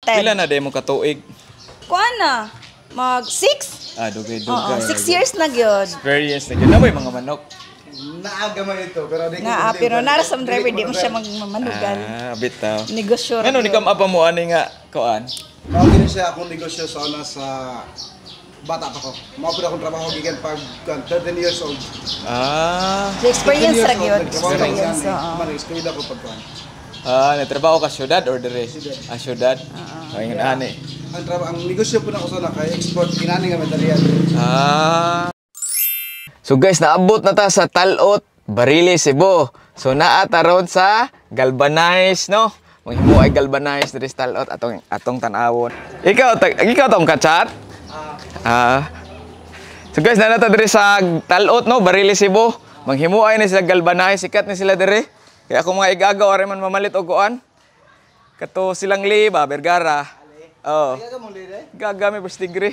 10. Pila na day mo katuig? Kuan na. Mag 6? Ah, dugay Oo, dugay. 6 years na gyud. Experience na gyud. Na mga manok. Naaga man ito, pero di ko Na, pero nara sa driver, di mo siya magmamanugan. Ah, bitaw. Negosyo ra Ngano ni gyud. kam apa mo ani nga kuan? Mao gini siya akong negosyo sa una sa bata pa ko. Mao pud akong trabaho gikan pag kuan, 13 years old. Ah. So, experience 13 ra years old, gyud. nagtrabaho na ako Experience, sa oo. Man, eskwela ko pag kuan. Ah, nagtrabaho ka syudad or dire? Ah, syudad. Oh, ingon ani. Ang trabaho, ang negosyo po na ko sa una kay export kinani nga material. Ah. So guys, naabot na ta sa Talot, Barili, Cebu. So naa ta ron sa Galvanize, no? Manghimo ay galvanize diri sa Talot atong atong tan-awon. Ikaw ikaw tong kachat? Ah. So guys, naa ta diri sa Talot, no, Barili, Cebu. Manghimo ay ni sila galvanize, sikat ni sila diri. Kaya ako mga igagaw ari man mamalit og kuan. Kato silang liba, Vergara. Oh. Gagami first degree.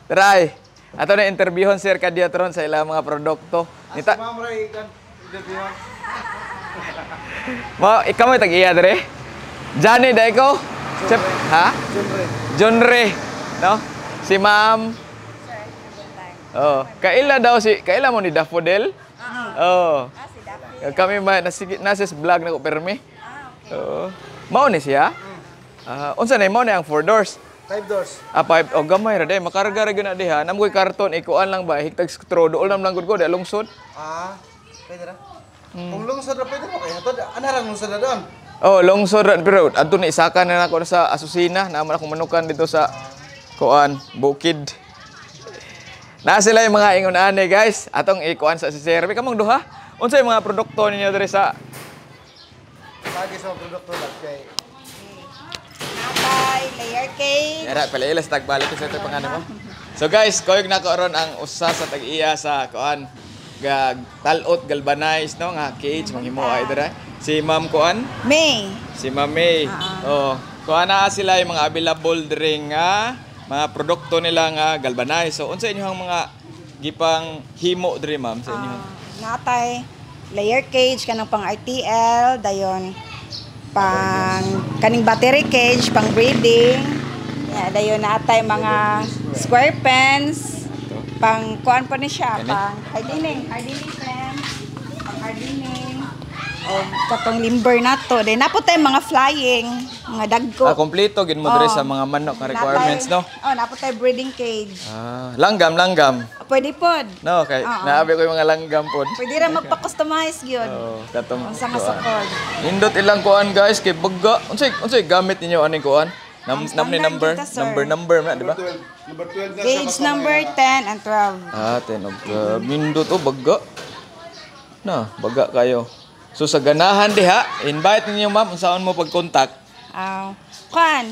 Try. Ato na interviewon sir Kadiatron sa ilang mga produkto. Nita, Ma'am Ray, kan interview. mo ikaw mo tag-iya dire? Johnny dai ko? Sip, ha? John Ray. No? Si Ma'am. Oh, kaila daw si kaila mo ni Daffodil? Oh. Kami ma nasi nasa vlog na ko permi. Oo. Mao ni siya? Ah, unsa na mao ni ang four doors? Five doors. Ah, five. Oh, gamay ra day. Makarga ra gyud na diha. Nam ko'y karton, ikuan lang ba? Hiktag straw. Dool nam lang gud ko, di lungsod. Ah, pwede ra. Kung lungsod ra pwede mo kay hatod. Ana ra lungsod na doon. Oh, lungsod ra pero adto ni isaka na nako sa Asusina, naman akong manukan dito sa kuan, bukid. Na sila yung mga ingon ani, guys. Atong ikuan sa si Sir. Kamong duha. Unsa yung mga produkto ninyo diri sa Lagi sa mga produkto lang kay Natay, layer cake. Yara, pala ilas tagbalik ko sa ito pangalan mo. So guys, koyog na ko ron ang usa sa tag-iya sa kuan ga Talot Galvanize, no, nga cage manghimo ay dira. Si Ma'am kuan, May. Si Ma'am May. Oh, kuan na sila yung mga available diri nga mga produkto nila nga galvanize. So unsa inyong mga gipang himo diri, ma'am, sa inyong? Natay, layer cage kanang pang RTL, dayon pang kaning battery cage, pang breeding. Yeah, dayon natay mga square pens, pang kuan pa ni siya, Kani? Pang hardening, hardening fence, pang hardening. O katong limber nato. Dayon naa pod tay mga flying, mga dagko. Ah, kompleto gid mo diri Oh. sa mga manok nga requirements, no? Oh, naa pod tay breeding cage. Ah, langgam, langgam. Pwede pod. No, kay Oo. naabi ko yung mga langgam pod. Pwede ra magpa-customize gyud. Oh, katong Unsa nga kuan. sukod. Nindot ilang kuan, guys, kay baga. Unsay unsay gamit ninyo aning kuan? Nam Ang nam ni standard number, dito, sir. Number number na, di ba? 12, number 12 na siya Cage basta number may- 10 and 12. Ah, 10 of 12. Nindot oh, baga. Na, baga kayo. So sa ganahan diha, invite ninyo, ma'am, unsaon mo pag-contact? Ah, kuan,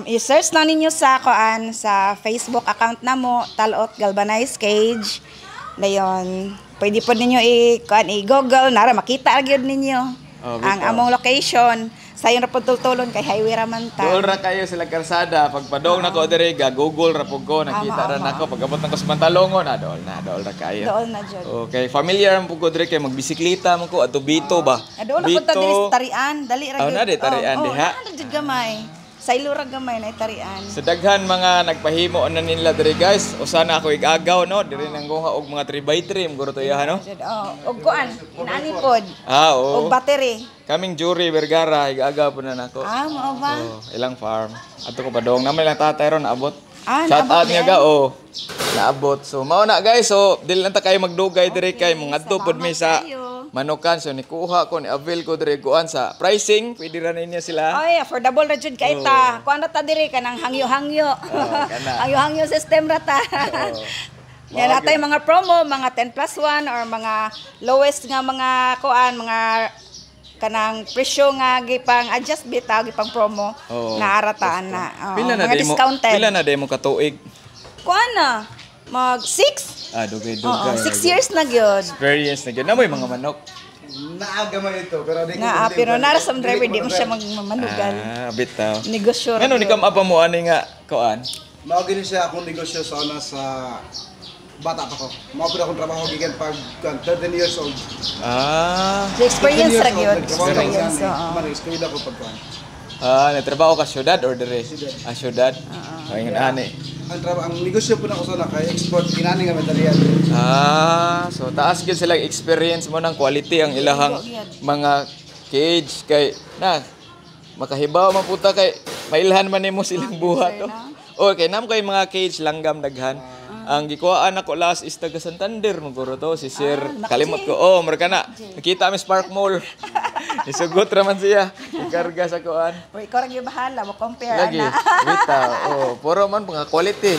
i-search na ninyo sa kuan sa Facebook account namo, Talot Galvanized Cage. Dayon, pwede po ninyo i kuan i-Google nara makita ra gyud ninyo Oh, ang bitaw. among location. Sayon ra pud tultulon kay highway ra man ta. Dool ra kayo sila karsada. Pagpadong nako diri, ga Google ra pud ko, nakita Ama, ra ama. nako pag-abot nako sa Mantalongon, na dool na, dool ra kayo. Dool na jud. Okay, familiar man pud ko diri kay magbisikleta man ko ato Bito ba? Ah, dool na pud ta diri sa Tarian, dali ra Oh, gyud. na di, Tarian oh, diha. Oh, naa jud gamay. Sa ilo ra gamay na Tarian. Sa daghan mga nagpahimo na nila diri, guys, usa na ako igagaw, no, diri nang guha og mga 3x3 guro to iya, no. Jud, oh, og kuan, inani pod. Ah, oo. Og battery. Kaming jury Vergara igagaw po na nako. Ah, mao ba? Oh, ilang farm. Ato ko padong naman ilang tatay ron naabot. Ah, Shout naabot out nga din. ga oh. Naabot. So mao na, guys. So dili lang ta kayo magdugay diri kay mangadto pod mi sa kayo. Manukan. So nikuha ko ni avail ko diri kuan sa pricing, pwede ra ninyo sila. Ay, affordable ra jud kay ta. Kuan ra ta diri kanang hangyo-hangyo. Oh, kana. Hangyo-hangyo system ra ta. Yan natay mga promo, mga 10 plus 1 or mga lowest nga mga kuan, mga kanang presyo nga gipang adjust bitaw, gipang promo Oo. na arataan na. Oo, Pila na mga demo discounted. Pila na demo katuig? Kuan na mag 6? Ah, dugay Oo, dugay. 6 years na gyud. Experience na gyud. Namoy mga manok. Naaga man ito, pero di ko Nga, ah, pero nara sa driver di mo siya magmamanugan. Ah, bitaw. Negosyo ra Ngano ni gyud. kam apa mo ani nga kuan? Mao gini siya akong negosyo sa una sa bata pa ko. Mao pud akong trabaho gikan pag kuan, 13 years old. Ah. So, experience 13 ra years gyud. old, nagtrabaho na ako Experience, sa oo. Man, eskwela ko pag kuan. Ah, nagtrabaho ka syudad or dire? Ah, syudad. Oh, ingon ani. Ang trabaho, ang negosyo po na ko sa kay export kinani nga material. Ah, so taas gyud sila experience mo ng quality ang ilahang mga cage kay na makahibaw man puta kay mailhan man nimo silang buhat oh. Okay, nam kay mga cage langgam daghan. Ang gikuhaan ako last is taga Santander maguro to si Sir, kalimot ko. Oh, mura ka na. Nakita mi Spark Mall. Isugot ra man siya. Ikarga sa kuan. Uy, ikaw ra gyud bahala mo compare Lagi. ana. Bitaw. Oh, puro man mga quality.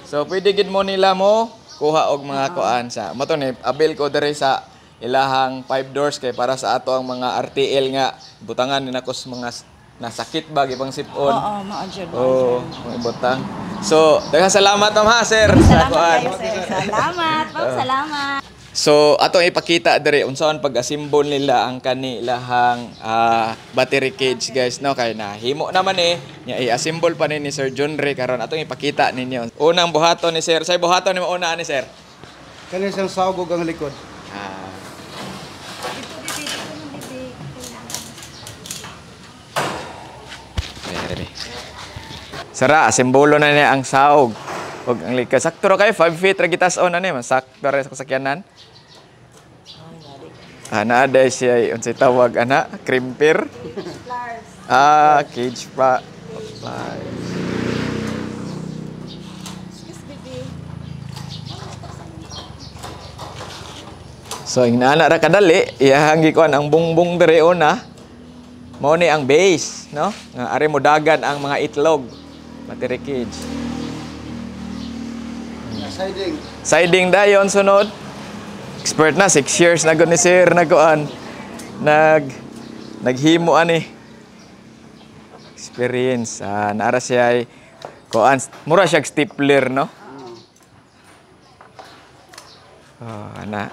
So pwede gid mo nila mo kuha og mga kuan sa. Mato ni avail ko diri sa ilahang 5 doors kay para sa ato ang mga RTL nga butangan ni nako sa mga nasakit ba gibang sipon. Oo, mao jud. Oh, mga ibutang. So, daghang salamat ma'am ha, sir, sa Salamat kuan. kayo, sir. Salamat, ma'am, salamat. So, atong ipakita diri unsaon pag-assemble nila ang kanilahang battery cage guys, no, kay nahimo naman eh nya i-assemble pa ni Sir John Ray karon atong ipakita ninyo. Unang buhaton ni Sir, say buhaton nimo una ni Sir. Kani siyang sawgog ang likod. Ah. Ready. Sara, asimbolo na niya ang saog. Ug ang likod. Sakto ra kayo, 5 feet ra gitas on ani, masakto ra sa sakyanan. Ana day siya unsay tawag ana, crimper. Ah, cage pa. Pliers. Excuse baby. So ingana ra kadali, iyahang gikuan ang bungbong diri una. Mao ni ang base, no? Nga ari mo dagan ang mga itlog. Battery cage. Siding. Siding dayon sunod. Expert na 6 years na gud ni sir nagkuan. Naghimo ani. Experience. Ah, naara siya ay kuan mura siya stapler, no? Oh, ana.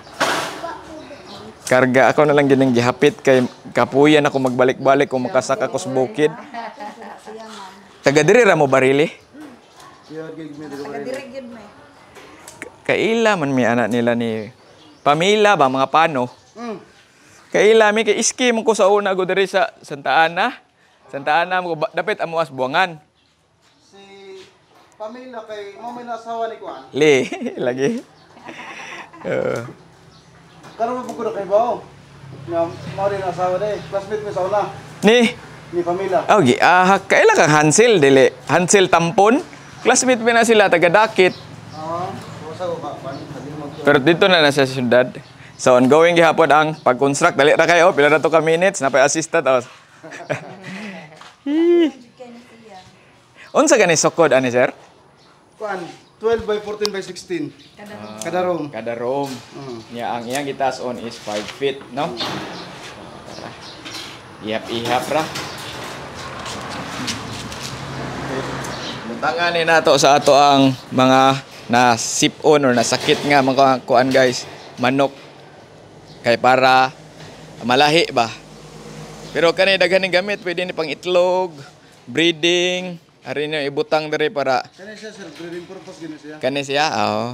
Karga ako na lang gining gihapit kay kapuyan ako magbalik-balik kung makasaka ko sa bukid. Taga diri ra mo barili? Yun, gig mi diri. Taga diri gyud me. Kaila man mi anak nila ni Pamela ba mga pano? Kaila mi kay iski mo ko sa una go diri sa Santa Ana. Santa Ana mo dapit amo as buwangan. Si Pamela kay mo may asawa ni Kuan. Le lagi. Karon mo ko na kay bao. Nga mao rin asawa day. Classmate mi sa una Ni ni Pamela. Oh, gi ah, kaila kang Hansel dili. Hansel Tampon. Classmate mi na sila taga Dakit. Ah, usa ko ka kuan. Sabi mo. Pero dito na na sa syudad. So ongoing gihapon ang pag-construct. Dali ra kayo, pila na to ka minutes, napay assistant oh. Unsa gani sukod ani sir? Kuan 12 by 14 by 16. Kada room. Kada room. Nya ang iyang gitaas on is 5 feet, no? Tara. Ihap-ihap ra. Butangan ni nato sa ato ang mga na sip-on or nasakit nga mga kuan guys, manok kay para malahi ba. Pero kani daghan ning gamit, pwede ni pang itlog, breeding, ari ni ibutang diri para Kani siya sir, breeding purpose gini siya. Kani siya, oo.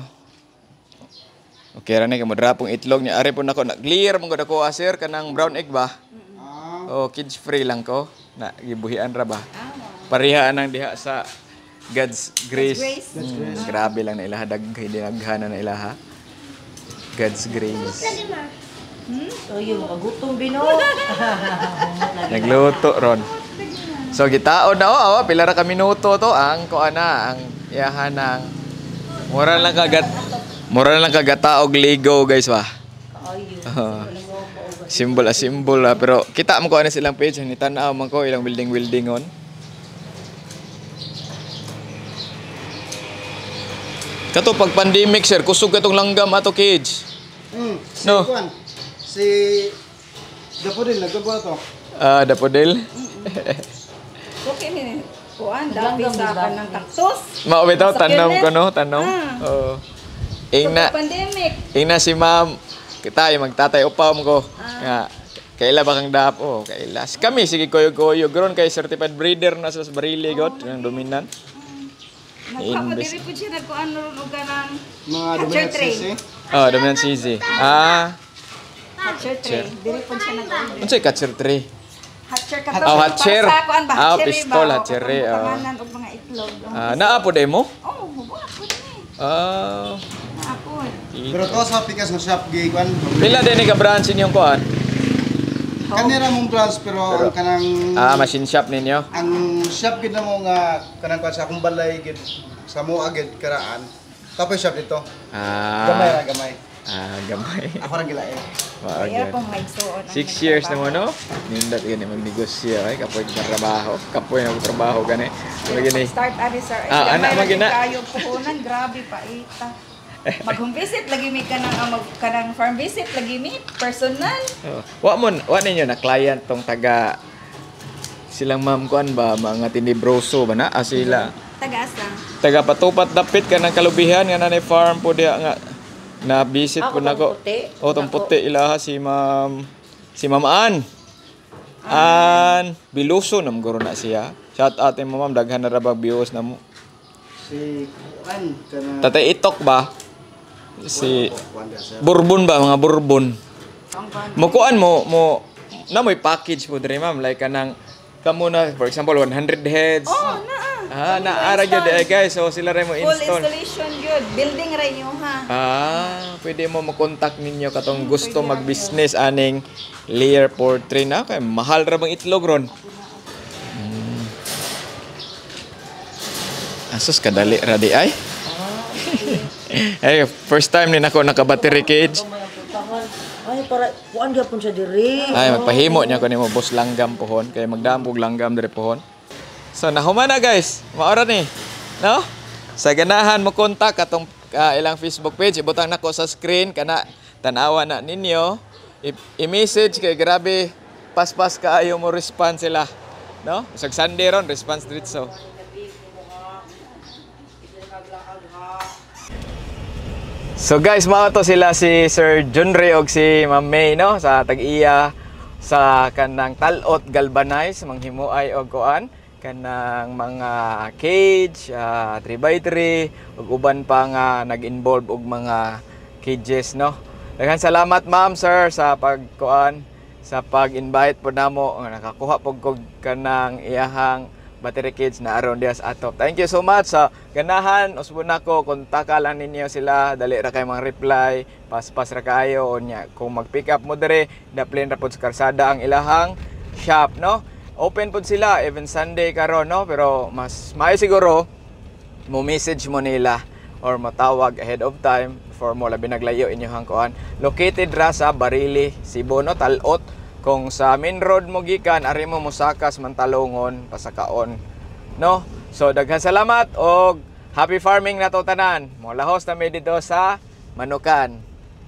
Okay ra ni kay modra pong itlog niya. Ari po nako na clear man gud ako ah, sir kanang brown egg ba. Ah, Oh, cage free lang ko. Na gibuhian ra ba. Pareha nang diha sa God's Grace. Grace. Grabe lang na ilaha daghay dinaghana na ilaha. God's Grace. Uy, makagutom bino. Nagluto ron. So gitaon na oh, oh, pila ra ka minuto to ang kuan na ang iyahan ng mura lang kagata og ligo guys ba. Ayo. Symbol a symbol ah, pero kita mo ko ano silang page ni tan-aw man ko ilang building building on. Kato pag pandemic sir, kusog katong langgam ato cage. Si No. Kuan. Si Daffodil nagkabuhat to. Ah, daffodil. Okay ni. Kuan, dapit sa kanang cactus. Mao bitaw Sa tanom kilid. ko no, tanom. Ah. Oo. Ingna Pandemic. ingna si ma'am kita ay magtatay upaw mo ko. Nga kaila ba kang dap? Oh, kaila. Kami sige koyo-koyo gron kay certified breeder na sa Barili god, ng dominant. Nagpa diri po siya nagkuan ron og kanang Mga Catcher dominant tray. CC. Oh, dominant CZ. Ah, Hatcher tray. Diri po siya nag unsay catcher tree? Hatcher ka to. Oh, hatcher. Para sa kuan ba? Ah, Hatchery pistol, ba? hatchery, O, oh. butanganan og mga itlog. Ah, naa po day mo? Oh, hubo ako ni. Ah. Naa po. Pero to sa pikas nga shop gi kuan. Pila din ni ka branch inyong kuan? Kanira mong branch pero ang kanang Ah, machine shop ninyo. ang shop gid namo nga kanang kuan sa akong balay gid sa mo agad karaan. Tapos shop dito. Gamay Ah. ra gamay. Ah, gamay. Ako rang gilain. Maag Kaya yan. pong maigsuon ang 6 years na mo, nagtrabaho. no? Nindot gani magnegosyo ay kapoy trabaho. Kapoy na trabaho gani. Mura gani. Start ani, sir. Ay, Ah, gamay anak ra man gyud gina. kayo puhunan, grabe pa ita. Mag-home visit lagi mi kanang mag kanang farm visit lagi mi personal. Oh. Wa mo wa ninyo na client tong taga silang ma'am kuan ba mga tinibroso ba na? Ah, sila. Taga asa? Taga patupat dapit ka ng kalubihan nga nanay farm po diha nga na visit Ako po nako. tong puti. Oh, tong Nako. puti ilaha si Ma'am Ann. Ann Biluso nam guro na siya. Shout out mo, ma'am, daghan na ra bag views na mo. Si kuan kanang Tatay Itok ba? Si kuan dia, sir. Bourbon ba, mga Bourbon. Ang kuan. Mo kuan mo mo na mo'y package po diri, ma'am, like kanang kamo na, for example, 100 heads. Oh, naa. Ah, naara gyud eh, guys. So sila ra mo Full install. installation gyud. Building ra inyo ha. Ah, pwede mo makontak ninyo katong gusto mag-business aning layer poultry na kay mahal ra bang itlog ron. Asos kadali ra di ay. Ay, first time ni nako naka battery cage. Ay, para kuan gyapon siya diri. Ay, magpahimo niya ko nimo, boss, langgam pohon kay magdambog langgam dire pohon. So nahuman na, guys. Maora ni. No? Sa ganahan mo kontak atong ilang Facebook page, ibutang nako sa screen kana tan-awa na ninyo. I-message kay grabe paspas kaayo mo response sila. No? Sag Sunday ron response diretso. So guys, mao to sila si Sir John Ray og si Ma'am May, no, sa tag-iya sa kanang Talot Galvanize, manghimuay og kuan kanang mga cage, 3x3 ug uban pa nga nag-involve og mga cages, no. Daghan salamat, ma'am, sir, sa pagkuan sa pag-invite po namo nga nakakuha pug kog kanang iyahang battery cage na aron diha sa atop. Thank you so much sa ganahan usbon nako, kontaka lang ninyo sila, dali ra kay mga reply, paspas ra kaayo unya kung mag-pick up mo diri, daplin ra pud sa karsada ang ilahang shop, no. Open pud sila even Sunday karon, no, pero mas maayo siguro mo message mo nila or matawag ahead of time for mo labi naglayo inyong kuan. Located ra sa Barili, Cebu, no, Talot. Kung sa main road mo gikan, ari mo mosakas Mantalongon, pasakaon, no. So daghan salamat og happy farming na to tanan. Mo lahos na mi dito sa Manukan.